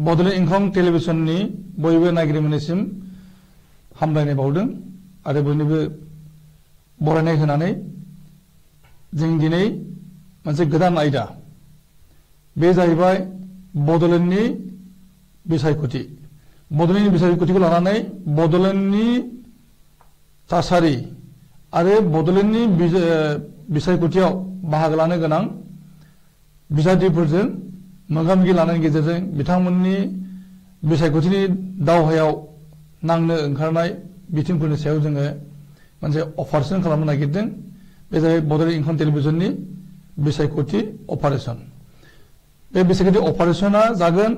बड'लेण्ड इंखं टेलिभिजननि बयबो नायगिरिमोननिसिम हामलायनाय बावदों आरो बयनोबो बरायनाय होनानै जों दिनै मोनसे गोदान आयदा बे जाहैबाय बड'लेण्डनि बिसायख'थि बड'लेण्डनि बिसायख'थिखौ लानानै बड'लेण्डनि थासारि आरो बड'लेण्डनि बिसायख'थियाव बाहागो लानो गोनां बिजाथिफोरजों मोगा-मोगि लानायनि गेजेरजों बिथांमोननि बिसायख'थिनि दावहायाव नांनो ओंखारनाय बिथिंफोरनि सायाव जोङो मोनसे अपारेशन खालामनो नागिरदों बे जाबाय बड'लेण्ड इंखं टेलिभिजननि बिसायख'थि अपारेशन बे बिसायख'थि अपारेशना जागोन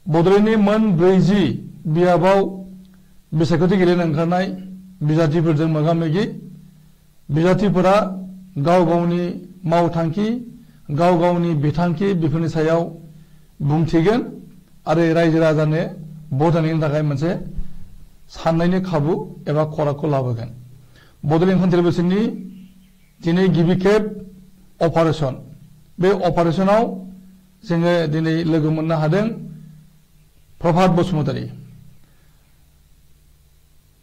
बड'लेण्डनि मोन 40 बियाबाव बिसायख'थि गेलेनो ओंखारनाय बिजाथिफोरजों मोगा-मोगि बिजाथिफोरा गाव गावनि मावथांखि गाव गावनि बिथांखि बेफोरनि सायाव बुंथिगोन आरो रायजो राजानो भट होनायनि थाखाय मोनसे साननायनि खाबु एबा खरागखौ लाबोगोन बड'लेण्ड इंखं टेलिभिजननि दिनै गिबि खेब अपारेशन बे अपारेशनाव जोङो दिनै लोगो मोननो हादों प्रभात बसुमतारी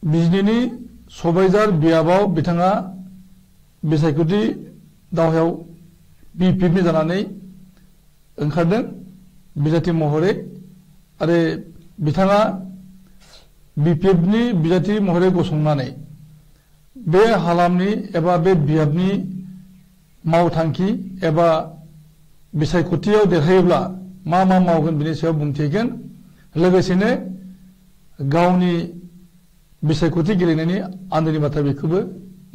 बिजनीनि सबायझार बियाबाव बिथाङा बिसायख'थि दावहायाव बिपिएफनि जानानै ओंखारदों बिजाथि महरै आरो बिथाङा बिपिएफनि बिजाथि महरै गसंनानै बे हालामनि एबा बे बियाबनि मावथांखि एबा बिसायख'थियाव देरहायोब्ला मा मा मावगोन बिनि सायाव बुंथिगोन लोगोसेनो गावनि बिसायख'थि गेलेनायनि आन्दोनि बाथ्रा बेखौबो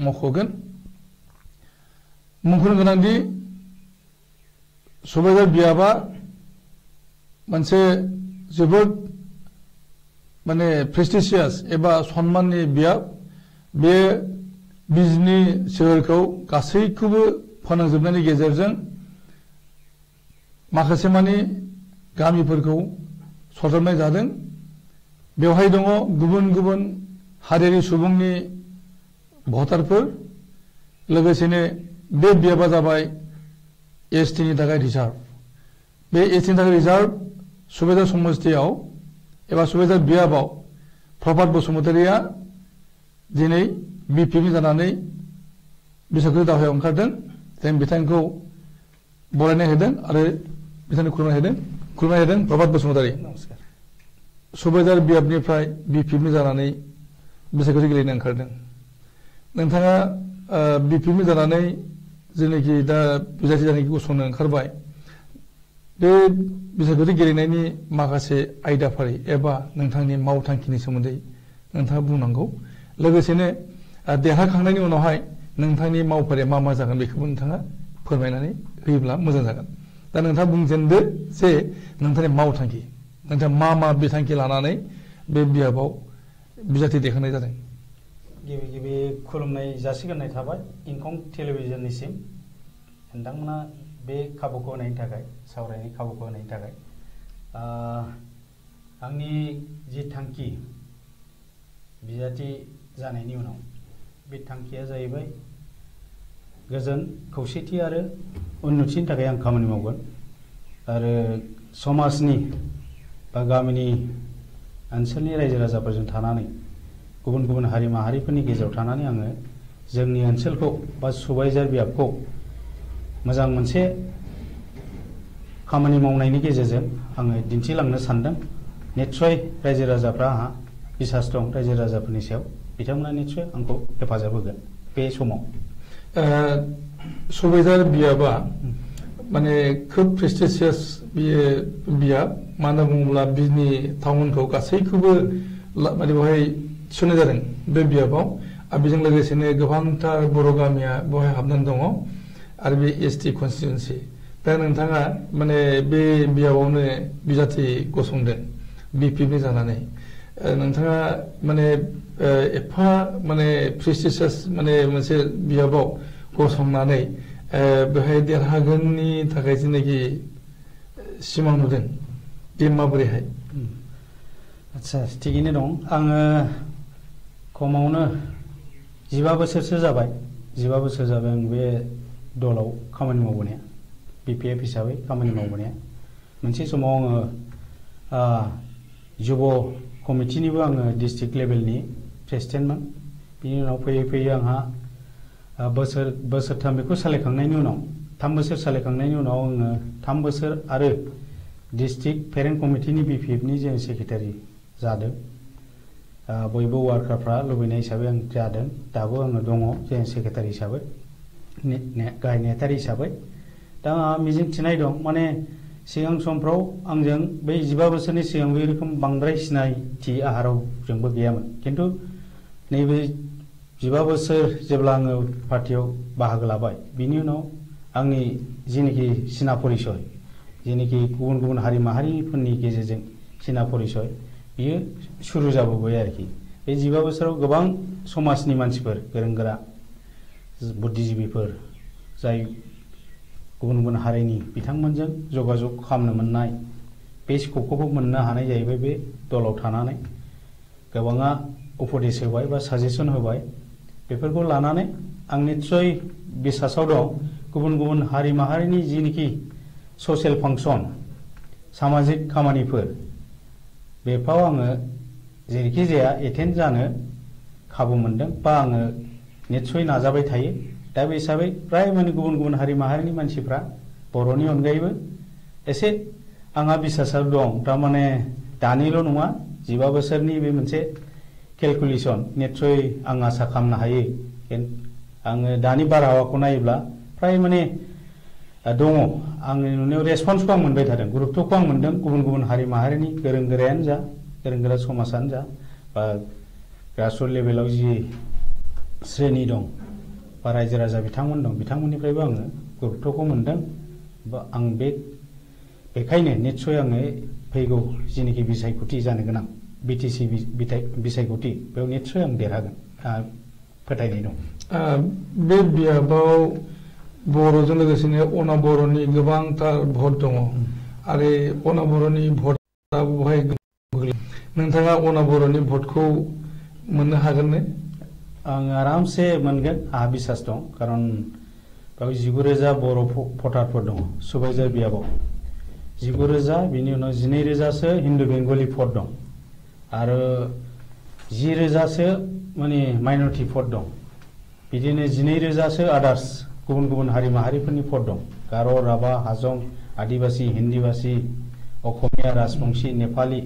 मख'गोन मुंख'नो गोनांदि सबायझार बियाबा मोनसे जोबोद माने प्रेस्टिजियास एबा सन्माननि बियाब बे बिजनी सोहोरखौ गासैखौबो फोनांजोबनायनि गेजेरजों माखासे मानि गामिफोरखौ सरजाबनाय जादों बेवहाय दङ गुबुन गुबुन हारियारि सुबुंनि भटारफोर लोगोसेनो बे बियाबा जाबाय एसटिनि थाखाय रिजार्भ बे एसटिनि थाखाय रिजार्भ सुबायझार समस्तियाव एबा सुबायझार बियाबाव प्रभात बसुमतारीया दिनै बिपिएफनि जानानै बिसायख'थि दावहायाव ओंखारदों जों बिथांखौ बरायनाय होदों आरो बिथांनो खुलुमनाय होदों प्रभात बसुमतारी सुबायझार बियाबनिफ्राय बिपिएफनि जानानै बिसायख'थि गेलेनो ओंखारदों नोंथाङा बिपिएफनि जानानै जेनाखि दा बिजाथि जानानै गसंनो ओंखारबाय बे बिसायख'थि गेलेनायनि माखासे आयदाफारि एबा नोंथांनि मावथांखिनि सोमोन्दै नोंथाङा बुंनांगौ लोगोसेनो देरहाखांनायनि उनावहाय नोंथांनि मावफारिया मा मा जागोन बेखौबो नोंथाङा फोरमायनानै होयोब्ला मोजां जागोन दा नोंथाङा बुंजेनदो जे नोंथांनि मावथांखि नोंथाङा मा मा बिथांखि लानानै बे बियाबाव बिजाथि देखायनाय जादों गिबि गिबि खुलुमनाय जासिगोरनाय थाबाय इंखं टेलिभिजननिसिम नोंथांमोना बे खाबुखौ होनायनि थाखाय सावरायनाय खाबुखौ होनायनि थाखाय आंनि जि थांखि बिजाथि जानायनि उनाव बे थांखिया जाहैबाय गोजोन खौसेथि आरो उन्नतिनि थाखाय आं खामानि मावगोन आरो समाजनि बा गामिनि ओनसोलनि रायजो राजाफोरजों थानानै गुबुन गुबुन हारि माहारिफोरनि गेजेराव थानानै आङो जोंनि ओनसोलखौ बा सबायझार बियाबखौ मोजां मोनसे खामानि मावनायनि गेजेरजों आङो दिन्थिलांनो सानदों निस्सय रायजो राजाफ्रा आंहा बिसास दं रायजो राजाफोरनि सायाव बिथांमोना निस्सय आंखौ हेफाजाब होगोन बे समाव सबायझार बियाबा माने खोब प्रेस्टिजियास बियाब मानो बुङोब्ला बिजनी टाउनखौ गासैखौबो माने बेवहाय थिसननाय जादों बे बियाबाव आरो बेजों लोगोसेनो गोबांथार बर' गामिया बेवहाय हाबनानै दङ आरो बे एसटि कनस्टिटुएन्सि दा नोंथाङा माने बे बियाबावनो बिजाथि गसंदों बिपिएफनि जानानै नोंथाङा माने एफा माने प्रेस्टिजियास माने मोनसे बियाबाव गसंनानै बेहाय देरहागोननि थाखाय जेनाखि सिमां नुदों बे माबोरैहाय आदसा थिगैनो दं आङो खमावनो 15 बोसोरसो जाबाय 15 बोसोर जाबाय आं बे दलाव खामानि मावबोनाया बिपिएफ हिसाबै खामानि मावबोनाया मोनसे समाव आङो जुब कमिटिनिबो आङो डिस्ट्रिक्ट लेभेलनि प्रेसिडेन्टमोन। बिनि उनाव फैयै फैयै आंहा बोसोरथाम बेखौ सालायखांनायनि उनाव 3 बोसोर सालायखांनायनि उनाव आङो 3 बोसोर आरो डिस्ट्रिक्ट पेरेन्ट कमिटिनि बिपिएफनि जों सेक्रेटारि जादों। बयबो वार्कारफ्रा लुबैनाय हिसाबै आं जादों। दाबो आङो दङ जों सेक्रेटारि हिसाबै, गाहाय नेहाथारि हिसाबै। दा आंहा मिजिं थिनाय दं, माने सिगां समफ्राव आंजों बै 15 बोसोरनि सिगां बे रोखोम बांद्राय सिनायथि आंहा रावजोंबो गैयामोन। खिन्थु नैबे 15 बोसोर जेब्ला आङो पार्टियाव बाहागो लाबाय, बिनि उनाव आंनि जेनोखि सिना परिचय, जेनोखि गुबुन गुबुन हारि माहारिफोरनि गेजेरजों सिना परिचय, बियो सुरु जाबोबाय आरोखि। बे 15 बोसोराव गोबां समाजनि मानसिफोर, गोरों गोरा बुद्धिजीबिफोर, जाय गुबुन गुबुन हारिनि, बिथांमोनजों जगाजग खालामनो मोननाय, बे स्कपखौबो मोननो हानाय जाहैबाय बे दलाव थानानै। गोबाङा उपदेश होबाय बा साजेसन होबाय। बेफोरखौ लानानै आं निस्सय बिसासाव दं, गुबुन गुबुन हारि माहारिनि जिनोखि ससियेल फांसन, सामाजिक खामानिफोर, बेफ्राव आङो जेरैखि जाया एटेन्ड जानो खाबु मोनदों बा आङो निस्सय नाजाबाय थायो। दा बे हिसाबै फ्राय माने गुबुन गुबुन हारि माहारिनि मानसिफ्रा बर'नि अनगायैबो एसे आंहा बिसासाव दं। थारमाने दानिल' नङा, 15 बोसोरनि बे मोनसे केलकुलेसन निस्सय आं आसा खालामनो हायो। आङो दानि बारहावाखौ नायोब्ला फ्राय माने दङ। आंनि नुनायाव रेसपन्सखौ आं मोनबाय थादों, गुरुत्वखौ आं मोनदों। गुबुन गुबुन हारि माहारिनि गोरों गोरायानो जा, गोरों गोरा समाजानो जा, बा ग्रासरुट लेभेलाव जि श्रेणी दं बा रायजो राजा बिथांमोन दं, बिथांमोननिफ्रायबो आङो गुरुत्वखौ मोनदों। बा आं बेखायनो निस्सय आङो फैगौ जिनोखि बिसायख'थि जानो गोनां बिटिसि बिसायख'थि, बेयाव निस्सय आं देरहागोन, फोथायनाय दं। बे बियाबाव बर'जों लोगोसेनो अना बर'नि गोबांथार भट दङ आरो अना बर'नि भटआ बहाय गोग्लैयो। नोंथाङा अना बर'नि भटखौ मोननो हागोन ने? आं आरामसे मोनगोन, आंहा बिसास दं। खारन बेयाव 19,000 बर' भटारफोर दङ सुबाइजार बियाबाव। 19,000, बिनि उनाव 12,000सो हिन्दु बेंगलि भट दं आरो 10,000सो माने माइनरिटि भट दं। बिदिनो 12,000सो आदार्स गुबुन गुबुन हारि माहारिफोरनि भट दं। गार', राभा, हाजं, आदिबासि, हिन्दीबासि, असमिया, राजबंशी, नेपालि,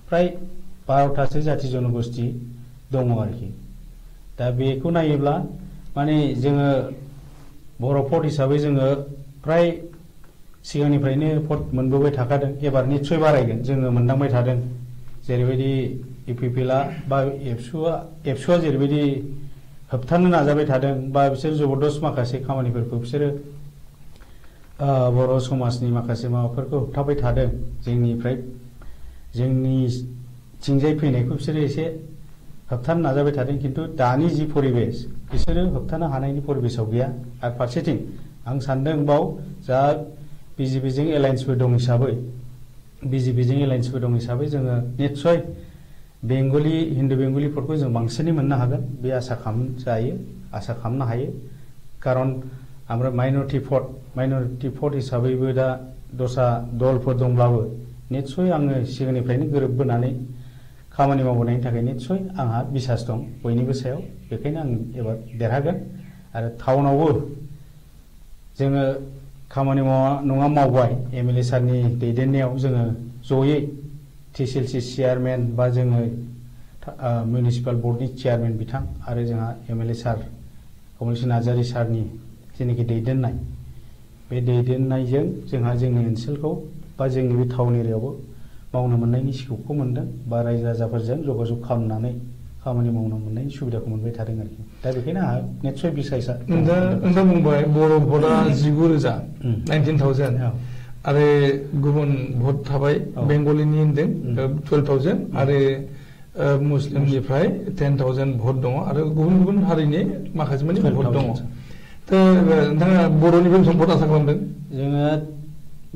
फ्राय 12थासो जाति जनगोष्ठी दङ आरोखि। दा बेखौ नायोब्ला माने जोङो बर' भट हिसाबै जोङो फ्राय सिगांनिफ्रायनो भट मोनबोबाय थाखादों। एबार निस्सय बारायगोन जोङो मोनदांबाय थादों। जेरैबायदि इउपिपिएलआ बा एबसुआ जेरैबायदि होबथानो नाजाबाय थादों, बा बिसोर जबरदस्त माखासे खामानिफोरखौ बिसोरो बर' समाजनि माखासे माबाफोरखौ होबथाबाय थादों, जोंनिथिंजाय फैनायखौ बिसोरो एसे होबथानो नाजाबाय थादों। खिन्थु दानि जि परिबेस, बिसोरो होबथानो हानायनि परिबेसाव गैया। आरो फारसेथिं आं सानदों बाव जा बिजेपिजों एलायन्सबो दं हिसाबै जोङो निस्सय बेंगलि, हिन्दु बेंगलि भटखौ जों बांसिनै मोननो हागोन, बे आसा खालामनो हायो। खारन ओमफ्राय माइनरिटि भट हिसाबैबो दा दस्रा दलफोर दंब्लाबो निस्सय आङो सिगांनिफ्रायनो गोरोबबोनानै खामानि मावबोनायनि थाखाय निस्सय आंहा बिसास दं बयनिबो सायाव। बेखायनो आं एबार देरहागोन। आरो टाउनावबो जोङो खामानि मावबाय एमएलए सारनि दैदेननायाव। जोङो जयै टिसिएलसि चेयारमेन बा जोङो मिउनिसिपाल बर्डनि चेयारमेन बिथां आरो जोंहा एमएलए सार कमलेश नार्जारी सारनि जेनाखि दैदेननाय, बे दैदेननायजों जोंहा जोंनि ओनसोलखौ बा जोंनि बे टाउन एरियायावबो मावनो मोननायनि स्कपखौ मोनदों, बा रायजो राजाफोरजों जगाजग खालामनानै खामानि मावनो मोननायनि सुबिदाखौ मोनबाय थादों आरोखि। दा बेखायनो आंहा निस्सय बिसायसा। नोंथां बुंबाय बर' भटआ 19,000 19,000 आरो गुबुन भट थाबाय, बेंगलिनि होनदों 12,000 आरो मुस्लिमनिफ्राय 10,000 भट दङ आरो गुबुन गुबुन हारिनि माखासे माने भट दङ। दा नोंथाङा बर'निफ्राय बेसेबां भट आसा खालामदों? जोङो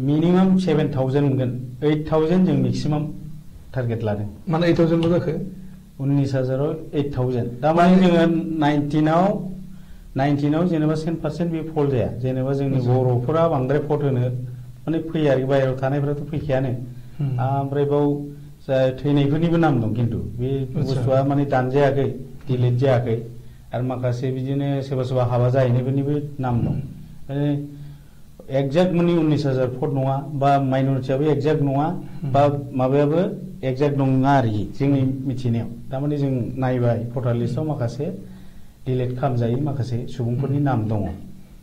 मिनिमाम 7,000 मोनगोन। 8,000 जों मेक्सिमाम टारगेट लादों। माने 8,000 जाखो? 19,000आव 8,000। दामाने जोङो 19आव जेनेबा 10% बे फल जाया। जेनेबा जोंनि बर'फोरा बांद्राय भट होनो माने फैयो आरोखि बाहेरायाव थानायफ्राथ' फैखायानो ओमफ्राय बाव थैनायफोरनिबो नाम दं खिन्थु बे बुस्थुआ माने दानजायाखै डिलिट जायाखै आरो माखासे बिदिनो सोरबा सोरबा हाबा जाहैनायफोरनिबो नाम दं माने एक्जेक्ट माने 19,000 फट नङा बा माइनरिटियाबो एक्जेक्ट नङा बा माबायाबो एक्जेक्ट नङा आरोखि जोंनि मिथिनायाव थारमाने जों नायबाय भटार लिस्टआव माखासे डिलिट खालामजायै माखासे सुबुंफोरनि नाम दङ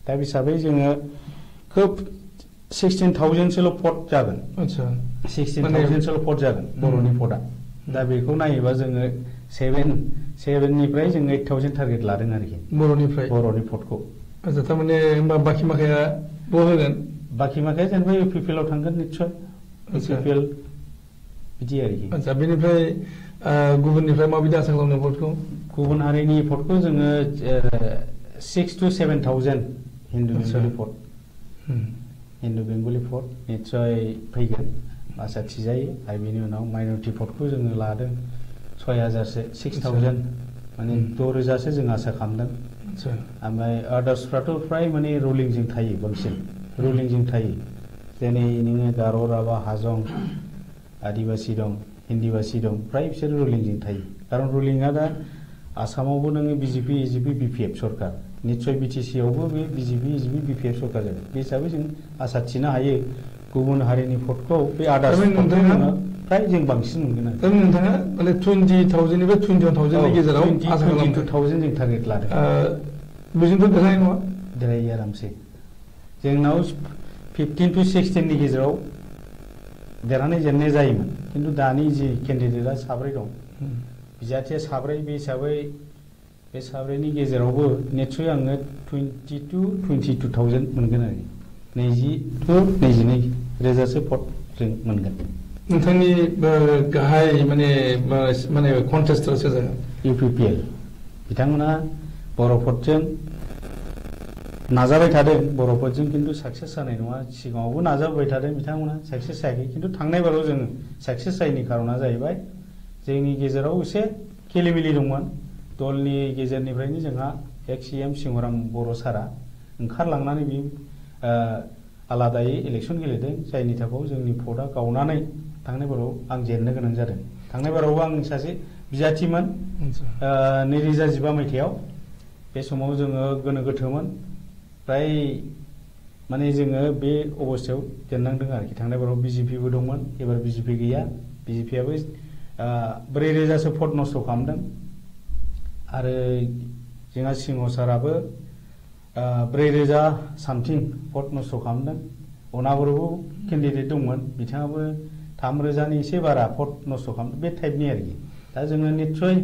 दा हिसाबै जोङो खोब 16,000सोल' भट जागोन 16,000सोल' भट जागोन बर'नि भटआ दा बेखौ नायोबा जोङो 7निफ्राय जों 8,000 टारगेट लादों आरोखि बर'नि भटखौ आच्छा थारमाने होमबा बाखि माखाया बहा होगोन बाखि माखाया जेनेबा UPPL आव थांगोन निस्सय UPPL बिदि आरोखि आच्छा बेनिफ्राय गुबुननिफ्राय माबायदि आसा खालामनो भटखौ गुबुन हारिनि भटखौ जोङो 6,000 to 7,000 हिन्दु बेंगलि भट हिन्दु बेंगलि भट निस्सय फैगोन आसा थिजायो आरो बेनि उनाव माइनरिटि भटखौ जोङो लादों 6,000सो 6,000 माने 6,000सो जों आसा खालामदों ओमफ्राय आदार्सफ्राथ' फ्राय माने रुलिंजों थायो बांसिन रुलिंजों थायो जेरै नोङो गार' राभा हाजं आदिबासि दं हिन्दीबासि दं फ्राय बिसोर रुलिंजों थायो खारन रुलिंआ दा आसामावबो नोङो BJP AJP BPF सरकार निस्सय BTC आवबो बे BJP AJP BPF सरकार जागोन बे हिसाबै जों आसा थिनो हायो गुबुन हारिनि भटखौ बे आदार्स फ्राय जों बांसिन मोनगोन आरो नोंथाङा माने 20,000निफ्राय 21,000नि गेजेराव आसा खालामदों 22,000 जों टारगेट लादों बेजोंथ' देरहानाय नङा देरहायो आरामसे जोंनाव 15 to 16नि गेजेराव देरहानाय जेननाय जायोमोन खिन्थु दानि जि केन्डिडेटआ साब्रै दं बिजाथिया साब्रै बे हिसाबै बे साब्रैनि गेजेरावबो निस्सय आङो 20 to 22,000 मोनगोन आरो 20 to 22 रोजासो भट जों मोनगोन नोंथांनि गाहाय माने कन्टेस्टआ सोर जागोन UPPL बिथांमोना बर' भटजों नाजाबाय थादों बर' भटजों खिन्थु साक्सेस जानाय नङा सिगाङावबो नाजाबाय थादों बिथांमोना साक्सेस जायाखै खिन्थु थांनाय बाराव जों साक्सेस जायैनि खारना जाहैबाय जोंनि गेजेराव एसे खेलिमेलि दंमोन दलनि गेजेरनिफ्रायनो जोंहा CM सिंहराम बर' सारा ओंखारलांनानै बे आलादायै इलेक्सन गेलेदों जायनि थाखाय जोंनि भटआ गावनानै थांनाय बाराव आं जेननो गोनां जादों थांनाय बारावबो आं सासे बिजाथिमोन 2015 मायथाइयाव बे समाव जोङो गोनो गोथोमोन फ्राय माने जोङो बे अबस्थायाव जेननांदों आरोखि थांनाय बाराव BJPबो दंमोन एबार BJP गैया BJPआबो 4,000सो भट नस्थ' खालामदों आरो जोंहा सिंह साराबो 4,000 सामथिं भट नस्थ' खालामदों अनाबरबो केन्डिडेट दंमोन बिथाङाबो 3,000नि एसे बारा भट नस्थ' खालामदों बे टाइपनि आरोखि दा जोङो निस्सय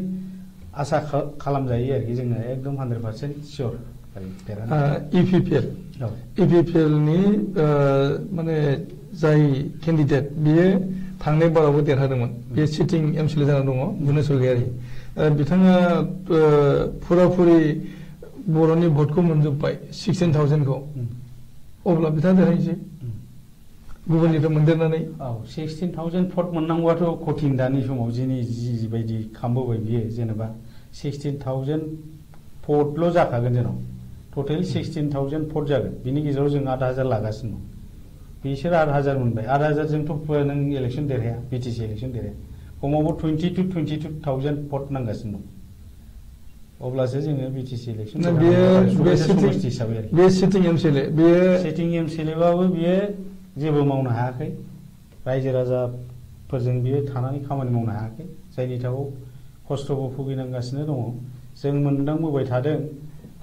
आसा खालामजायो आरोखि जोङो एकदम 100% सियर EPPLनि माने जाय केन्डिडेट बियो थांनाय बारावबो देरहादोंमोन बे सिटिं MCLA जाना दङ गुनेश्वर गयारि बिथाङा फुराफुरि बर'नि भटखौ मोनजोब्बाय 16,000खौ अब्ला बिथाङा देरहायसै गुबुननिफ्राय मोनदेरनानै 16,000 भट मोननांगौआथ' कठिन दानि समाव जिबायदि खालामबोबाय बियो जेनेबा 16,000 भटल' जाखागोन जोंनाव टटेल 16,000 भट जागोन बिनि गेजेराव जों 8,000 लागासिनो दं बिसोर 8,000 मोनबाय 8,000जोंथ' नों इलेक्सन देरहाया BTC इलेक्सन देरहाया खमावबो 20 to 22,000 भट नांगासिनो दं अब्लासो जोङो BTC इलेक्सन बे सिटिं MCLA बाबो बियो जेबो मावनो हायाखै रायजो राजाफोरजों बियो थानानै खामानि मावनो हायाखै जायनि थाखाय खस्थ'बो भुगिनांगासिनो दङ जों मोनदांबोबाय थादों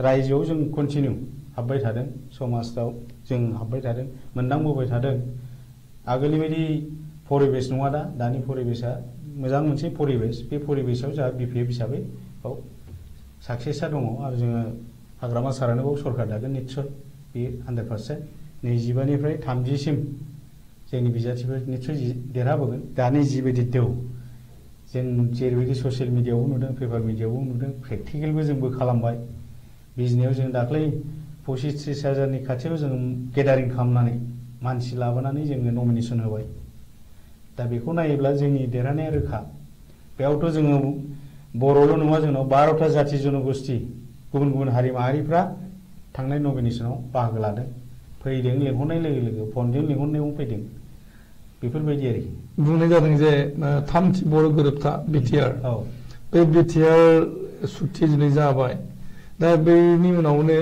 रायजोआव जों कन्टिनिउ हाबबाय थादों समाजाव जों हाबबाय थादों मोनदांबोबाय थादों आगोलनि बायदि परिबेस नङा दानि परिबेसा मोजां मोनसे परिबेस बे परिबेसाव जोंहा BPF हिसाबै बाव साक्सेसआ दङ आरो जोङो हाग्रामा सारानो बाव सरकार दागोन निस्सय बेयो 100% 25निफ्राय 30सिम जोंनि बिजाथिफोर निस्सय देरहाबोगोन दानि जिबायदि दौ जों जेरैबायदि ससियेल मिडियायावबो नुदों पेपार मिडियायावबो नुदों प्रेक्टिकेलबो जोंबो खालामबाय बिजनेयाव जों दाख्लै 25-30 हाजारनि खाथियाव जों गेदारिं खालामनानै मानसि लाबोनानै जोङो नमिनेसन होबाय दा बेखौ नायोब्ला जोंनि देरहानाया रोखा बेयावथ' जोङो बर'ल' नङा जोंनाव 12टा जाथि जनगोष्ठी गुबुन गुबुन हारि माहारिफ्रा थांनाय नमिनेसनाव बाहागो लादों फैदों लेंहरनाय लोगो लोगो फनजों लेंहरनायाव फैदों बेफोरबायदि आरोखि बुंनाय जादों जे थामथि बर' गोरोबथा बिटिआर औ बे बिटिआर सुक्ति जुदि जाबाय दा बेनि उनावनो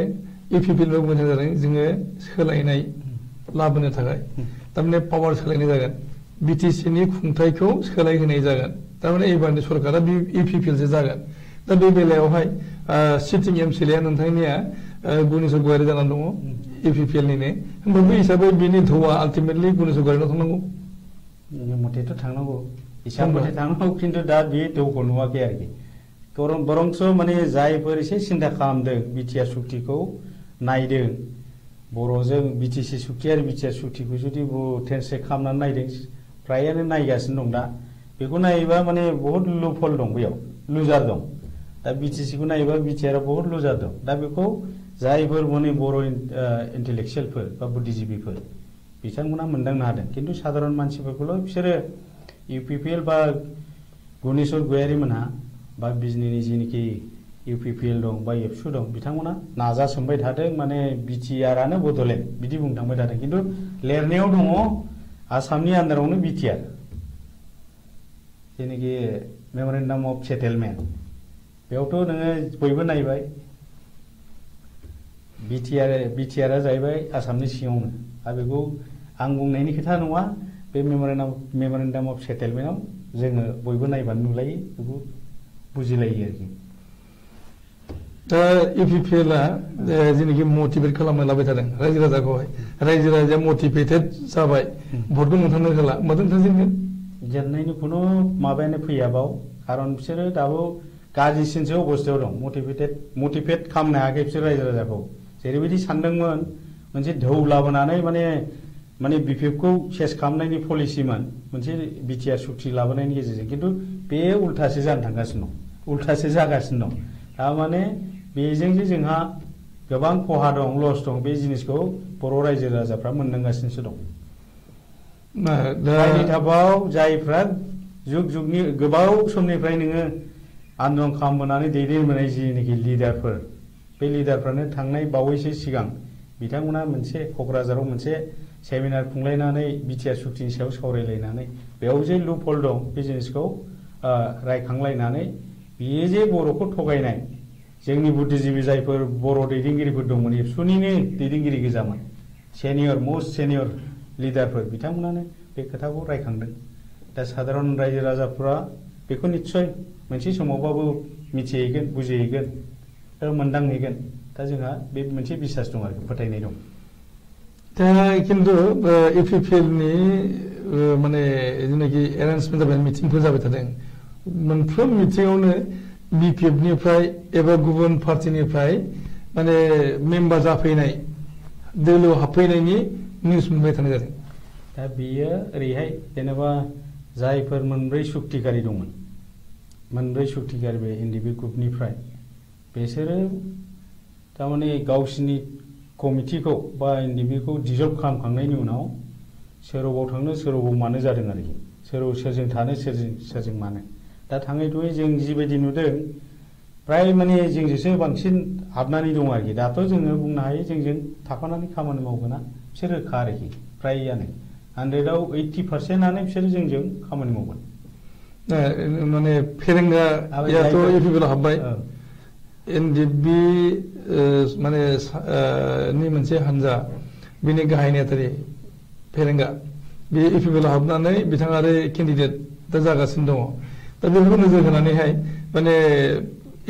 इउपिपिएल बुंनाय जादों जोङो सोलायनाय लाबोनो थाखाय थारमाने पावार सोलायनाय जागोन बिटिसिनि खुंथायखौ सोलायहोनाय जागोन थारमाने एबारनि सरकारा इउपिपिएलसो जागोन दा बे बेलायावहाय सिटिं एमसिएलए नोंथांनिया गुनेश्वर गयारी जानानै दङ इउपिपिएलनिनो होमबा बे हिसाबै बिनि धौआ आल्टिमेटलि गुनेश्वर गयारिनाव थांनांगौ मथेथ' थांनांगौ हिसाब मथे थांनांगौ खिन्थु दा बे धौखौ नुवाखै आरोखि बरंस माने जायफोर एसे सिन्था खालामदों बिटिआर सुक्तिखौ नायदों बर'जों बिटिसि सुक्ति आरो बिटिआर सुक्तिखौ जुदि ट्रेन्सलेट खालामनानै नायदों फ्रायानो नायगासिनो दं दा बेखौ नायोबा माने बहुत लुपहल दं बेयाव लुजार दं दा बिटिसिखौ नायोबा बिटिआर बहुत लुजार दं दा बेखौ जायफोर माने बर' इन्टेलेक्सुयेलफोर बा बुद्धिजिबिफोर बिथांमोना मोनदांनो हादों खिन्थु साधारन मानसिफोरखौल' बिसोरो इउपिपिएल बा गुनेश्वर गयारी मोनहा बा बिजनीनि जिनिखि इउपिपिएल दं बा एबसु दं बिथांमोना नाजासोमबाय थादों माने बिटिआरानो बड'लेण्ड बिदि बुंनो थांबाय थादों खिन्थु लिरनायाव दङ आसामनि आन्दारावनो बिटिआर जेनिखि मेमरेन्डाम अफ सेटेलमेन्ट बेयावथ' नोङो बयबो नायबाय बिटिआरा जाहैबाय आसामनि सिङावनो आरो बेखौ आं बुंनायनि खोथा नङा बे मेमरेन्डाम अफ सेटेलमेन्टआव जोङो बयबो नायबानो नुलायो बेखौ बुजिलायो आरोखि दा इउपिपिएलआ जेनाखि मटिभेट खालामनो लाबाय थादों रायजो राजाखौहाय रायजो राजाया मटिभेटेड जाबाय भटखौ नोंथांनो होला माथो नोंथां जेनगोन जेननायनि खुनु माबायानो फैया बाव खारन बिसोरो दाबो गाज्रिसिनसो अबस्थायाव दं मटिभेट खालामनो हायाखै बिसोर रायजो राजाखौ जेरैबायदि सानदोंमोन मोनसे धौ लाबोनानै माने बिपिएफखौ सेस खालामनायनि पलिसिमोन मोनसे बिटिआर सुक्ति लाबोनायनि गेजेरजों खिन्थु बे उल्थासो जानो थांगासिनो दं उल्थासो जागासिनो दं थारमाने बेजों जे जोंहा गोबां खहा दं लस दं बे जिनिसखौ बर' रायजो राजाफ्रा मोनदांगासिनोसो दं जायनि थाबाव जायफ्रा जुग जुगनि गोबाव समनिफ्राय नोङो आन्दलन खालामबोनानै दैदेनबोनाय जिनिखि लिडारफोर बे लिडारफ्रानो थांनाय बावैसो सिगां बिथांमोना मोनसे क'क्राझाराव मोनसे सेमिनार खुंलायनानै बिटिआर सुक्तिनि सायाव सावरायलायनानै बेयाव जे लुपहल दं बे जिनिसखौ रायखांलायनानै बेयो जे बर'खौ थगायनाय जोंनि बुद्धिजिबि जायफोर बर' दैदेनगिरिफोर दंमोन एबसुनिनो दैदेनगिरि गोजामोन मस्ट सेनियर लिडारफोर बिथांमोनानो बे खोथाखौ रायखांदों दा साधारन रायजो राजाफोरा बेखौ निस्सय मोनसे समावबाबो मिथिहैगोन बुजिहैगोन आरो मोनदांहैगोन दा जोंहा बे मोनसे बिसास दं आरो फोथायनाय दं दा खिन्थु इउपिपिएलनि माने जेनाखि एरेन्जमेन्ट जाबाय मिटिंफोर जाबाय थादों मोनफ्रोम मिटिङावनो बिपिएफनिफ्राय एबा गुबुन पार्टिनिफ्राय माने मेम्बार जाफैनाय दोलोआव हाबफैनायनि निउस मोनबाय थानाय जादों दा बेयो ओरैहाय जेनेबा जायफोर मोनब्रै सुक्तिकारि दंमोन मोनब्रै सुक्तिकारि बे एनडिपि ग्रुपनिफ्राय बिसोरो थारमाने गावसिनि कमिटिखौ बा एनडिपिखौ डिजल्भ खालामखांनायनि उनाव सोरबाव थांनो सोरबाव मानो जादों आरोखि सोरजों थानो सोरजों मानो दा थाङै थुङै जों जिबायदि नुदों फ्राय माने जोंजोंसो बांसिन हाबनानै दं आरोखि दाथ' जोङो बुंनो हायो जोंजों थाफानानै खामानि मावगोना बिसोर रोखा आरोखि फ्रायानो 100आव 80%आनो बिसोरो जोंजों खामानि मावगोन माने फेरेंगायाथ' इउपिपिएलआव हाबबाय एनडिपि माने नि मोनसे हानजा बिनि गाहाय नेतारि फेरेंगा बे इउपिपिएलआव हाबनानै बिथाङा आरो केन्डिडेट दा जागासिनो दङ दा बेफोरखौ नोजोर होनानैहाय माने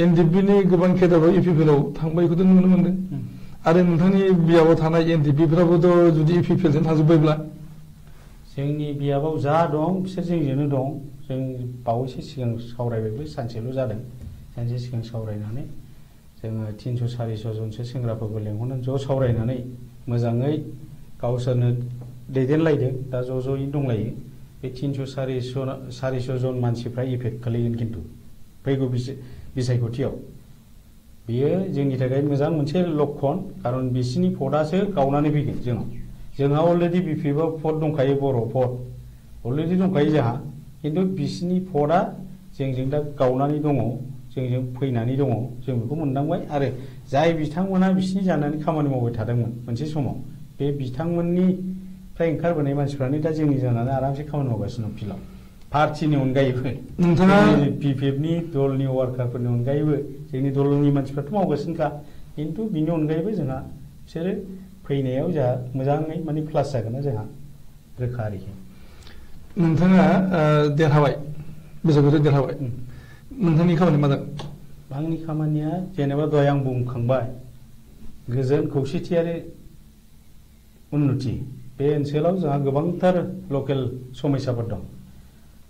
एनडिपिनि गोबां केडारफोर इउपिपिएलआव थांबायखौथ' नुनो मोनदों आरो नोंथांनि बियाबाव थानाय एनडिपिफ्राबोथ' जुदि इउपिपिएलजों थांजोब्बायब्ला जोंनि बियाबाव जा दं बिसोर जोंजोंनो दं जों बावैसो सिगां सावरायबायबो सानसेल' जादों सानसे सिगां सावरायनानै जोङो 300-400 जनसो सेंग्राफोरखौ लेंहरनानै ज' सावरायनानै मोजाङै गावसोरनो दैदेनलायदों दा ज' ज'यै दंलायो बे 300-400 जन मानसिफ्रा इफेक्ट खोलैगोन खिन्थु फैगौ बिसायख'थियाव बेयो जोंनि थाखाय मोजां मोनसे लक्षन खारन बिसिनि भटआसो गावनानै फैगोन जोंहा अलरेडि बिपिएफआव भट दंखायो बर' भट अलरेडि दंखायो जोंहा खिन्थु बिसिनि भटआ जोंजों दा गावनानै दङ जोंजों फैनानै दङ जों बेखौ मोनदांबाय आरो जाय बिथांमोना बिसिनि जानानै खामानि मावबाय थादोंमोन मोनसे समाव बे बिथांमोननिफ्राय ओंखारबोनाय मानसिफ्रानो दा जोंनि जानानै आरामसे खामानि मावगासिनो दं फिल्डआव पार्टिनि अनगायैबो नोंथाङा पिपिएफनि दलनि वार्कारफोरनि अनगायैबो जोंनि दलनि मानसिफ्राथ' मावगासिनोखा खिन्थु बिनि अनगायैबो जोंहा बिसोरो फैनायाव जोंहा मोजाङै माने प्लास जागोन जोंहा रोखा आरोखि नोंथाङा देरहाबाय बिसायख'थियाव देरहाबाय नोंथांनि खामानि मा जागोन आंनि खामानिया जेनेबा दहाय आं बुंखांबाय गोजोन खौसेथि आरो उन्नति बे ओनसोलाव जोंहा गोबांथार लकेल समस्याफोर दं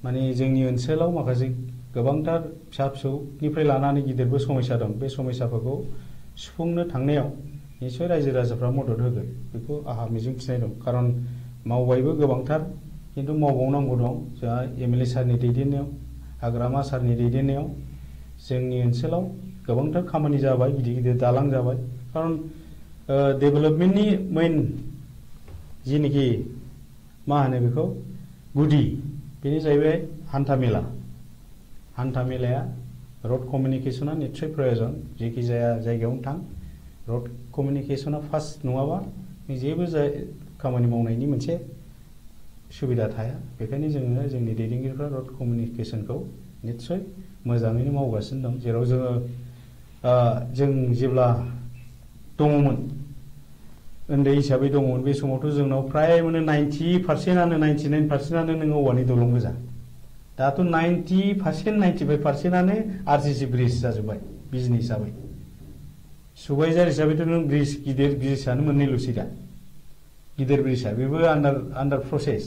माने जोंनि ओनसोलाव माखासे गोबांथार फिसा फिसौनिफ्राय लानानै गिदिरबो समस्या दं बे समस्याफोरखौ सुफुंनो थांनायाव निसय रायजो राजाफ्रा मदद होगोन बेखौ आंहा मिजिं थिनाय दं खारन मावबायबो गोबांथार खिन्थु मावबावनांगौ दं जोंहा एमएलए सारनि दैदेननायाव हाग्रामा सारनि दैदेननायाव जोंनि ओनसोलाव गोबांथार खामानि जाबाय गिदिर गिदिर दालां जाबाय खारन डेभेलपमेन्टनि मेइन जिनिखि मा होनो बेखौ गुदि बेनो जाहैबाय हान्था मेलाया रड कमिउनिकेसना निस्सय प्रयोजन जेखि जाया जायगायावनो थां रड कमिउनिकेसना फार्स्ट नङाबा जेबो खामानि मावनायनि मोनसे सुबिदा थाया बेखायनो जोङो जोंनि दैदेनगिरिफ्रा रड कमिउनिकेसनखौ निस्सय मोजाङैनो मावगासिनो दं जेराव जों जेब्ला दङमोन उन्दै हिसाबै दङमोन बे समावथ' जोंनाव फ्राय माने 90%आनो 99%आनो नोङो औवानि दलं गोजा दाथ' 90% 95%आनो आरसिसि ब्रिज जाजोब्बाय बिजनि हिसाबै सुबाइजार हिसाबैथ' नों ब्रिज गिदिर ब्रिजआनो मोननैल'सै दा गिदिर ब्रिजआ बेबो आन्डार प्रसेस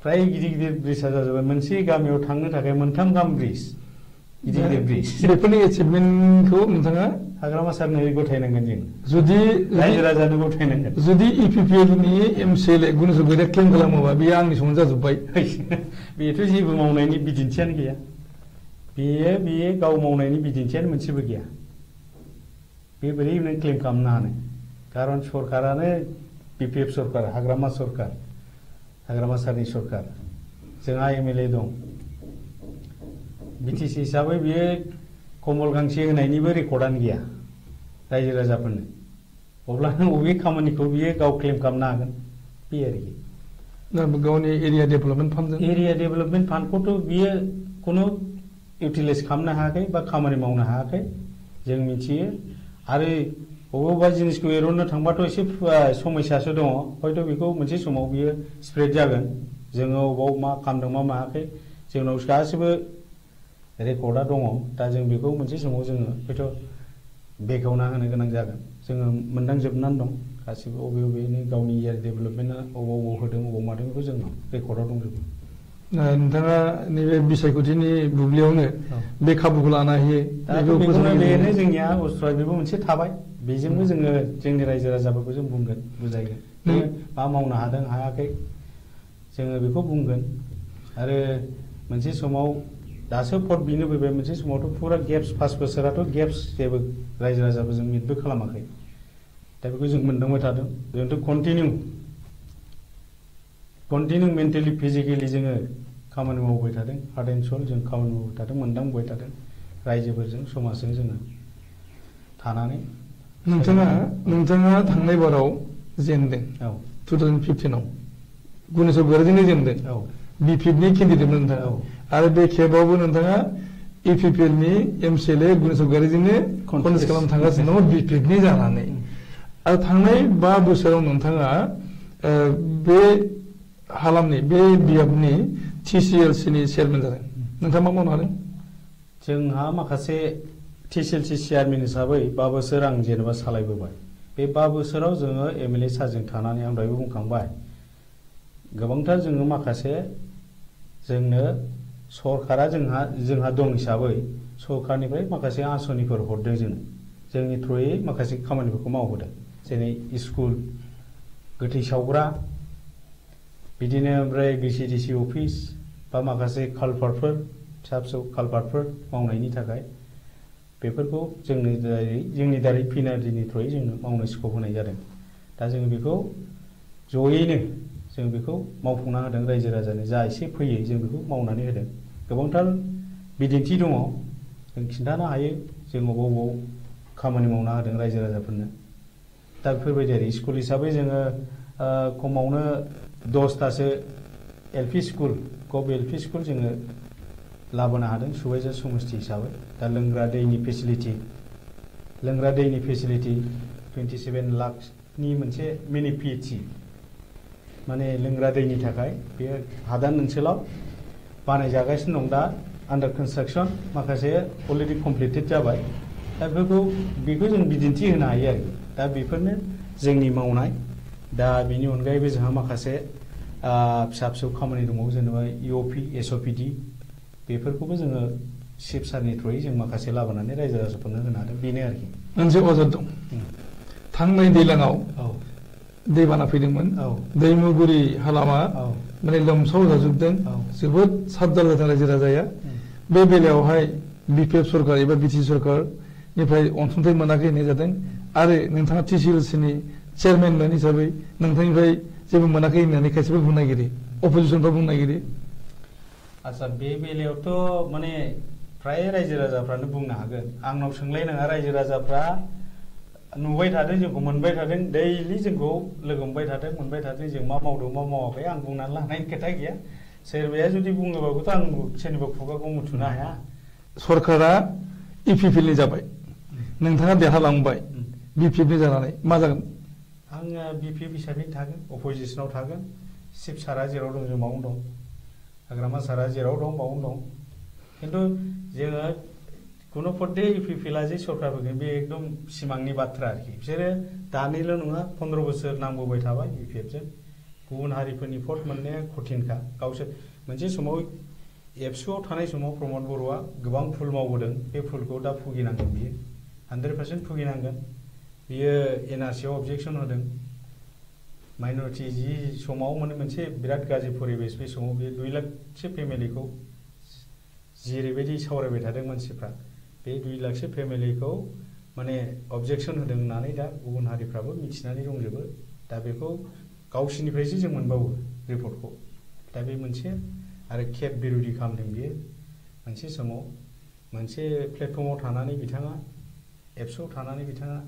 फ्राय गिदिर गिदिर ब्रिजआ जाजोब्बाय मोनसे गामियाव थांनो थाखाय 3 गाहाम ब्रिज गिदिर गिदिर ब्रिज बेफोरनि एचिभमेन्टखौ नोंथाङा हाग्रामा सारनो गथायनांगोन जों जुदि रायजो राजानो गथायनांगोन जुदि इपिपिएलनि एमसिएलए गुनेश्वर गैया क्लेम खालामोबा बेयो आंनि समाव जाजोब्बाय बेथ' जेबो मावनायनि बिदिन्थियानो गैया बेयो गाव मावनायनि बिदिन्थियानो मोनसेबो गैया बे बोरै नों क्लेम खालामनो हानो खारन सरकारानो बिपिएफ सरकार हाग्रामा सारनि सरकार जोंहा एमएलए दं बिटिसि हिसाबै बियो कमल गांसे होनायनिबो रेकर्डआनो गैया रायजो राजाफोरनो अब्ला नों बबे खामानिखौ बियो गाव क्लेम खालामनो हागोन बे आरोखि गावनि एरिया डेभेलपमेन्ट फान्डखौथ' बियो खुनु इउटिलाइज खालामनो हायाखै बा खामानि मावनो हायाखै जों मिथियो आरो बबेबा जिनिसखौ एरननो थांबाथ' एसे समस्यासो दङ हयथ' बेखौ मोनसे समाव बियो स्प्रेड जागोन जोङो अबाव मा खालामदों मा मायाखै जोंनाव गासिबो रेकर्डआ दङ दा जों बेखौ मोनसे समाव जोङो हयथ' बेखेवना होनो गोनां जागोन जोङो मोनदांजोबनानै दं गासिबो बबे गावनि एरिया डेभेलपमेन्टआ अबाव होदों अबाव मादों बेखौ जोंनाव रेकर्डआव दंजोबो नोंथाङा नैबे बिसायख'थिनि बुब्लियावनो बे खाबुखौ लानो हायो बेनो जोंनिया अस्ट्रआ बेबो मोनसे थाबाय बेजोंबो जोङो जोंनि रायजो राजाफोरखौ जों बुंगोन बुजायगोन मा मावनो हादों हायाखै जोङो बेखौ बुंगोन आरो मोनसे समाव दासो भट बिनो फैबाय मोनसे समावथ' फुरा गेप्स 5 बोसोराथ' गेप्स जेबो रायजो राजाफोरजों मिटबो खालामाखै दा बेखौ जों मोनदांबाय थादों जोंथ' कन्टिनिउ मेन्टेलि फिजिकेलि जोङो खामानि मावबाय थादों हार्ट एन्ड सोल जों खामानि मावबाय थादों मोनदांबाय थादों रायजोफोरजों समाजजों जोङो थानानै नोंथाङा थांनाय बाराव जेनदों 2015आव गुनेश्वर गयारिजोंनो जेनदों बिपिएफनि केन्डिडेटमोन नोंथाङा आरो बे खेबावबो नोंथाङा इपिपिएलनि एमसिएलए गुनेश्वर गयारिजोंनो कन्टेस्ट खालामनो थांगासिनो दङ बिपिएफनि जानानै आरो थांनाय 5 बोसोराव नोंथाङा बे हालामनि बे बियाबनि टिसिएलसिनि चेयारमेन जादों नोंथाङा मा मावनो हादों जोंहा माखासे टिसिएलसि चेयारमेन हिसाबै 5 बोसोर आं जेनेबा सालायबोबाय बे 5 बोसोराव जोङो एमएलए सारजों थानानै आं दहायबो बुंखांबाय गोबांथार जोङो माखासे जोंनो सरकारा जोंहा दं हिसाबै सरकारनिफ्राय माखासे आसनिफोर हरदों जोंनि थ्रुयै माखासे खामानिफोरखौ मावहोदों जेरै स्कुल गोथै सावग्रा बिदिनो ओमफ्राय भिसिडिसि अफिस बा माखासे कालभार्टफोर फिसा फिसौ कालभार्टफोर मावनायनि थाखाय बेफोरखौ जोंनि दारै पिनारिनि थ्रुयै जोंनो मावनो स्कप होनाय जादों दा जोङो बेखौ जयैनो जों बेखौ मावफुंना होदों रायजो राजानो जा एसे फैयो जों बेखौ मावनानै होदों गोबांथार बिदिन्थि दङ जों खिन्थानो हायो जों बबाव खामानि मावना होदों रायजो राजाफोरनो दा बेफोरबायदि आरो स्कुल हिसाबै जोङो खमावनो 10तासो एलपि स्कुल गभ एलपि स्कुल जोङो लाबोनो हादों सुबाइजार समस्ति हिसाबै। दा लोंग्रा दैनि फेसिलिटि 27 लाखनि मोनसे मिनि पिएचसि माने लोंग्रा दैनि थाखाय बे हादान ओनसोलाव बानायजागासिनो दं। दा आन्डार कनस्ट्राक्सन माखासे अलरेडि कमप्लिटेड जाबाय। दा बेखौ जों बिदिन्थि होनो हायो आरो। दा बेफोरनो जोंनि मावनाय। दा बेनि अनगायैबो जोंहा माखासे फिसा फिसौ खामानि दंबावो जेनेबा इअपि एसअपिडि बेफोरखौबो जोङो चिफ सारनि थ्रुयै जों माखासे लाबोनानै रायजो राजाफोरनो होनो हादों। बेनो आरोखि मोनसे अजद दं। थांनाय दैज्लाङाव दैबाना फैदोंमोन। दैमुगुरि हालामा माने लोमसाव जाजोबदों। जोबोद साबजाल जादों रायजो राजाया। बे बेलायावहाय बिपिएफ सरकार एबा बिटिसि सरकारनिफ्राय अनसुंथाइ मोनाखै होननाय जादों आरो नोंथाङा टिसिएलसिनि चेयारमेन हिसाबै नोंथांनिफ्राय जेबो मोनाखै होननानै खायसेबो बुंनो नागिरो, अपोजिसनफ्रा बुंनो नागिरो। आच्छा, बे बेलायावथ' माने फ्राय रायजो राजाफ्रानो बुंनो हागोन। आंनाव सोंलायनाङा, रायजो राजाफ्रा नुबाय थादों, जोंखौ मोनबाय थादों, दैलि जोंखौ लोगो मोनबाय थादों जों मा मावदों मा मावाखै आं बुंनानै लानायनि खोथा गैया। सोरबाया जुदि बुङोबाबोथ' आं सोरनिबा खुगाखौ मुथुनो हाया। सरकारा इपिपिएलनि जाबाय, नोंथाङा देरहालांबाय बिपिएफनि जानानै, मा जागोन? आङो बिपिएफ हिसाबै थागोन, अपोजिसनाव थागोन। चिफ सारा जेराव दं जों बावनो दं, हाग्रामा सारा जेराव दं बावनो दं। खिन्थु जोङो खुनु पद्धे इपिपिएलआ जे सरकार फैगोन बे एकदम सिमांनि बाथ्रा आरोखि। बिसोरो दानिल' नङा 15 बोसोर नांबोबाय थाबाय बिपिएफजों। गुबुन हारिफोरनि भट मोननाया कठिनखा। गावसोर मोनसे समाव एबसुआव थानाय समाव प्रमद बर'आ गोबां भुल मावबोदों। बे भुलखौ दा भुगिनांगोन बियो, 100% भुगिनांगोन। बियो एनआरसिआव अबजेक्सन होदों। माइनरिटि जि समाव माने मोनसे बिराद गाज्रि परिबेस, बे समाव बे 2 लाखसो फेमिलिखौ जेरैबायदि सावरायबाय थादों मानसिफ्रा, बे 2 लाखसो फेमिलिखौ माने अबजेक्सन होदों होननानै दा गुबुन हारिफ्राबो मिथिनानै दंजोबो। दा बेखौ गावसिनिफ्रायसो जों मोनबावो रिपर्टखौ। दा बे मोनसे आरो खेब बिरोधि खालामदों बियो। मोनसे समाव मोनसे प्लेटफर्माव थानानै बिथाङा, एबसुआव थानानै बिथाङा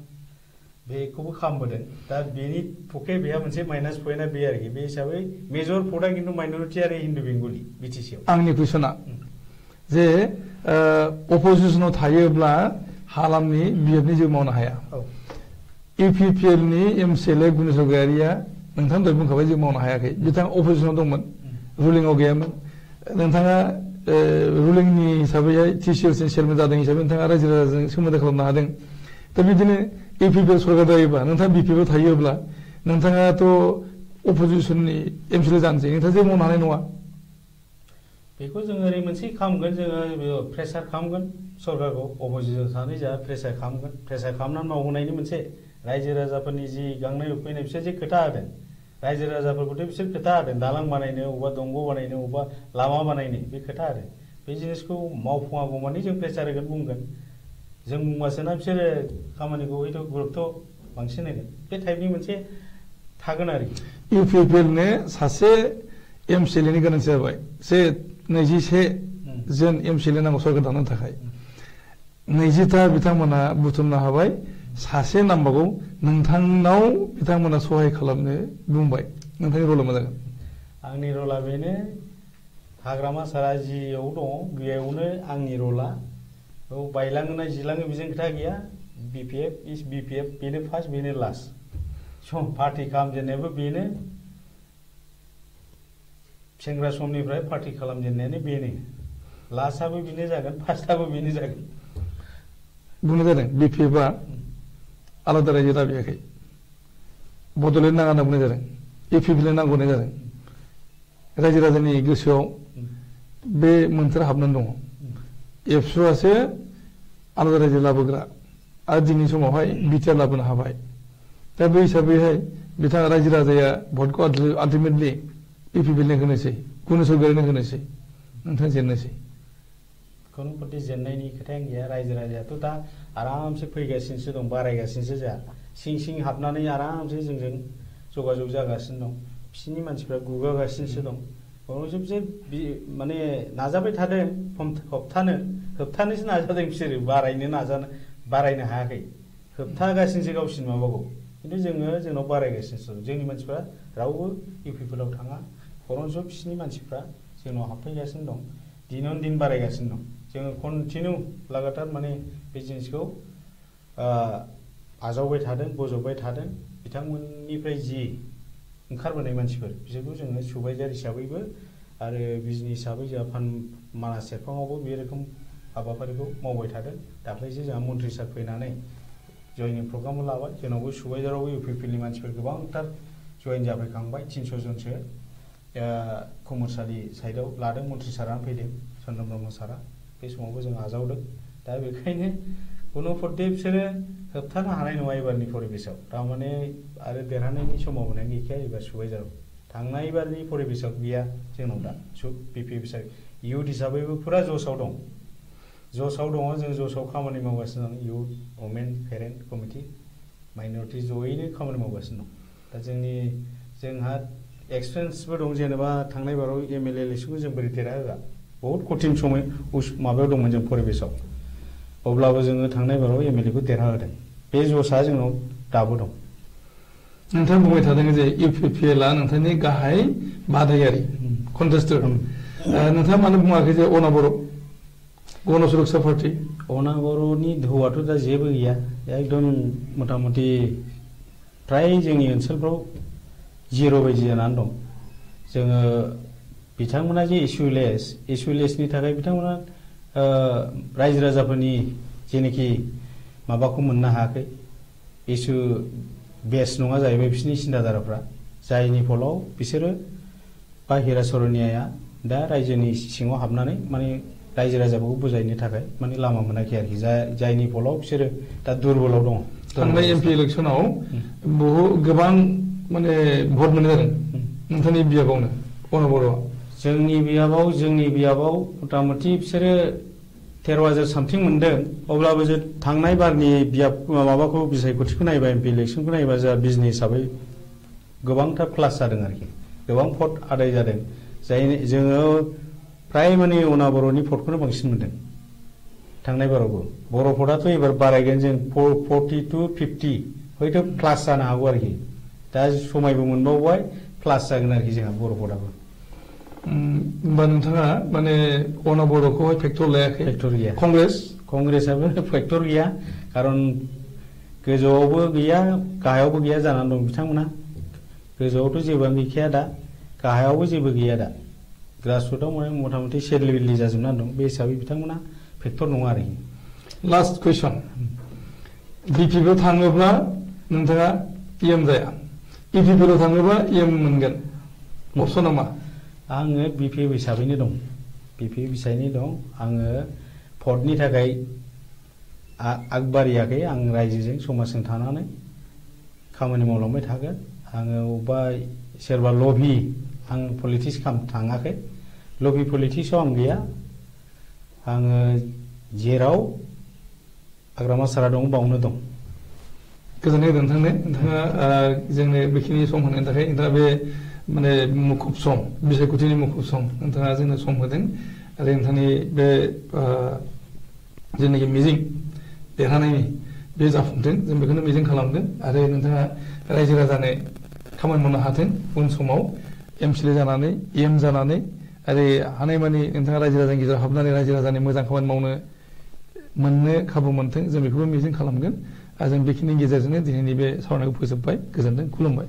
बेखौबो खालामबोदों। दा बेनि पके बेहा मोनसे माइनास पइन्टआ बे आरोखि। बे हिसाबै मेजर भटआ खिन्थु माइनरिटि आरो हिन्दु बेंगलि बिटिसिआव। आंनि कुइसना जे अपोजिसनाव थायोब्ला हालामनि बिएफनि जेबो मावनो हाया। इउपिपिएलनि एमसिएलए गुनेश्वर गयारिया नोंथां दहाय बुंखाबाय जेबो मावनो हायाखै। बिथाङा अपोजिसनाव दंमोन, रुलिंआव गैयामोन। नोंथाङा रुलिंनि हिसाबैहाय टिसिएलसिनि चेयारमेन जादों हिसाबै नोंथाङा रायजो राजाजों सोमोन्दो खालामनो हादों। दा बिदिनो इउपिपिएल सरकार जायोबा नोंथाङा बिपिएफआव थायोब्ला नोंथाङाथ' अपोजिसननि एमसिएलए जानोसै, नोंथाङा जेबो मावनो हानाय नङा। बेखौ जों ओरै मोनसे खालामगोन, जोङो प्रेसार खालामगोन सरकारखौ, अपोजिसन थानाय जा प्रेसार खालामगोन। प्रेसार खालामनानै मावहोनायनि मोनसे रायजो राजाफोरनि जि गांनाय उखैनाय बिसोर जे खोथा होदों, रायजो राजाफोरखौथ' बिसोर खोथा होदों दालां बानायनो, अबेबा दंग' बानायनो, अबेबा लामा बानायनो, बे खोथा होदों। बे जिनिसखौ मावफुङागौ मानि जों प्रेसार होगोन, बुंगोन। जों बुंबासोना बिसोरो खामानिखौ हयथ' गुरुत्थ' बांसिन होगोन। बे टाइपनि मोनसे थागोन आरोखि। इउपिपिएलनो सासे एमसिएलएनि गोनांथि जाबाय। 21 जन एमसिएलए नांगौ सरकार दानो थाखाय। 20ता बिथांमोना बुथुमनो हाबाय, सासे नांबावगौ। नोंथांनाव बिथांमोना सहाय खालामनो बुंबाय, नोंथांनि रला मा जागोन? आंनि रला बेनो, हाग्रामा सारा जियाव दङ बेयावनो आंनि रला। औ बायलाङोना जिलाङो बेजों खोथा गैया। बिपिएफ इज बिपिएफ, बेनो फार्स्ट बेनो लास्ट। पार्टि खालामजेननायाबो बेनो, सेंग्रा समनिफ्राय पार्टि खालामजेननायानो बेनो, लास्टआबो बेनो जागोन, फार्स्टआबो बेनो जागोन। बुंनाय जादों बिपिएफआ आलादा रायजो दाबियाखै, बड'लेण्ड नाङा होनना बुंनाय जादों, इउपिपिएल नांगौ होननाय जादों। रायजो राजानि गोसोआव बे मोनथोरा हाबनानै दङ। एबसुआसो आलादा रायजो लाबोग्रा आरो दिनैनि समावहाय बिटिआर लाबोनो हाबाय। दा बे हिसाबैहाय बिथाङा रायजो राजाया भटखौ आल्टिमेटलि इउपिपिएलनो होनोसै, गुनेश्वर गयारिनो होनोसै, नोंथाङा जेननोसै। खुनु पद्धे जेननायनि खोथायानो गैया। रायजो राजायाथ' दा आरामसे फैगासिनोसो दं, बारायगासिनोसो जा सिं सिं हाबनानै आरामसे जोंजों जगाजग जागासिनो दं। बिसिनि मानसिफ्रा गुगागासिनोसो दं। जे माने नाजाबाय थादों होबथानोसो नाजादों बिसोरो, बारायनो हायाखै। होबथागासिनोसो गावसिनि माबाखौ खिन्थु जोंनाव बारायगासिनो दं। जोंनि मानसिफ्रा रावबो इउपिपिएलआव थाङा, खरनज' बिसिनि मानसिफ्रा जोंनाव हाबफैगासिनो दं, दिनावनो दिन बारायगासिनो दं। जोङो कन्टिनिउ लागातार माने बे जिनिसखौ आजावबाय थादों, बजबबाय थादों। बिथांमोननिफ्राय जि ओंखारबोनाय मानसिफोर बिसोरखौ जोङो सुबायजार हिसाबैबो आरो बिजनि हिसाबै जोंहा मानास सेरफाङावबो बे रोखोम हाबाफारिखौ मावबाय थादों। दाख्लैसो जोंहा मन्थ्रि सार फैनानै जयनिं प्रग्रामबो लाबाय। जोंनावबो सुबायजारावबो इउपिपिएलनि मानसिफोर गोबांथार जयेन जाफैखांबाय, 300 जनसो कमरसालि साइडआव लादों। मन्थ्रि सारानो फैदों, चन्द्र ब्रह्म सारा, बे समावबो जों आजावदों। दा बेखायनो कुनु फर्थे बिसोरो होबथानो हानाय नङा एबारनि परिबेसआव। थारमाने आरो देरहानायनि सम्भावनाया गैखाया एबार सुबायजाराव। थांनाय बारनि परिबेसआव गैया जोंनाव दा बिपिएफ हिसाबै। इयुथ हिसाबैबो फुरा जसाव दं, जों जसाव खामानि मावगासिनो दं। Youth, women, parent committee, minority जयैनो खामानि मावगासिनो दं। दा जोंहा एक्सपिरियेन्सबो दं। जेनेबा थांनाय बाराव एमएलए इलेक्सनखौ जों बोरै देरहाहोआ, बहुत कठिन समय माबायाव दंमोन जों परिबेसआव, अब्लाबो जोङो थांनाय बाराव एमएलएखौ देरहाहोदों। बे जसा जोंनाव दाबो दं। नोंथाङा बुंबाय थादों जे इउपिपिएलआ नोंथांनि गाहाय बादायारि कन्टेस्टर। नोंथाङा मानो बुङाखै जे अनाबर गण सुरक्षा पार्टी? अनाबरनि धौआथ' दा जेबो गैया, एकदम मथा मथि फ्राय जोंनि ओनसोलफ्राव जिर' बायदि जानानै दं। जोङो बिथांमोना जे इसुलेसनि थाखाय बिथांमोना रायजो राजाफोरनि जेनोखि माबाखौ मोननो हायाखै, इसु बेस नङा जाहैबाय बिसोरनि सिन्ताधाराफ्रा, जायनि फलाव बिसोरो बाहेरा सरनियाया दा रायजोनि सिङाव हाबनानै माने रायजो राजाफोरखौ बुजायनो थाखाय माने लामा मोनाखै आरोखि, जायनि फलाव बिसोरो दा दुरबलाव दङ। थांनाय एमपि इलेक्सनाव गोबां माने भट मोननाय जादों नोंथांनि बियाबावनो अनाबरआ। जोंनि बियाबाव मथा मथि बिसोरो 13,000 सामथिं मोनदों। अब्लाबो जों थांनाय बारनि माबाखौ बिसायख'थिखौ नायबा, एमपि इलेक्सनखौ नायबा जोंहा बिजनि हिसाबै गोबांथार प्लास जादों आरोखि, गोबां भट आदाय जादों। जोङो फ्राय माने अनाबर'नि भटखौनो बांसिन मोनदों थांनाय बारावबो। बर' भटआथ' एबार बारायगोन, जों 40 to 50 हयथ' प्लास जानो हागौ आरोखि। दा समायबो मोनबावबाय, प्लास जागोन आरोखि जोंहा बर' भटआबो। होमबा नोंथाङा माने अनाबर'खौहाय फेक्टर लायाखै? फेक्टर गैया। कंग्रेसआबो फेक्टर गैया, खारन गोजौआवबो गैया गाहायावबो गैया जानानै दं बिथांमोना। गोजौआवथ' जेबोआनो गैखाया दा, गाहायावबो जेबो गैया दा। ग्रासरुटआव माने मथा मथि सेरलिबिलि जाजोबनानै दं। बे हिसाबै बिथांमोना फेक्टर नङा आरोखि। लास्ट कुइसन, बिपिपिआव थाङोब्ला नोंथाङा इएम जाया, इउपिपिएलआव थाङोब्ला इएम मोनगोन, अपसना मा? आङो बिपिएफ हिसाबैनो दं, आङो भटनि थाखाय आगबारियाखै। आं रायजोजों समाजजों थानानै खामानि मावलांबाय थागोन। आङो अबेबा सोरबा लबि, आं पलिटिक्स थाङाखै, लबि पलिटिक्सआव आं गैया। आङो जेराव हाग्रामा सारा दं बावनो दं। गोजोननाय होदों नोंथाङा जोंनो बेखिनि सम होनायनि थाखाय। नोंथाङा बे माने मुखुब सम, बिसायख'थिनि मुखुब सम नोंथाङा जोंनो सम होदों आरो नोंथांनि बे जेनाखि मिजिं देरहानायनि बे जाफुंथों, जों बेखौनो मिजिं खालामदों। आरो नोंथाङा रायजो राजानो खामानि मावनो हाथों, उन समाव एमसिएलए जानानै, इएम जानानै, आरो हानायमानि नोंथाङा रायजो राजानि गेजेराव हाबनानै रायजो राजानि मोजां खामानि मोननो खाबु मोनथों, जों बेखौबो मिजिं खालामगोन। आरो जों बेखिनि गेजेरजोंनो दिनैनि बे सावरायनायखौ फोजोबबाय। गोजोनथों, खुलुमबाय।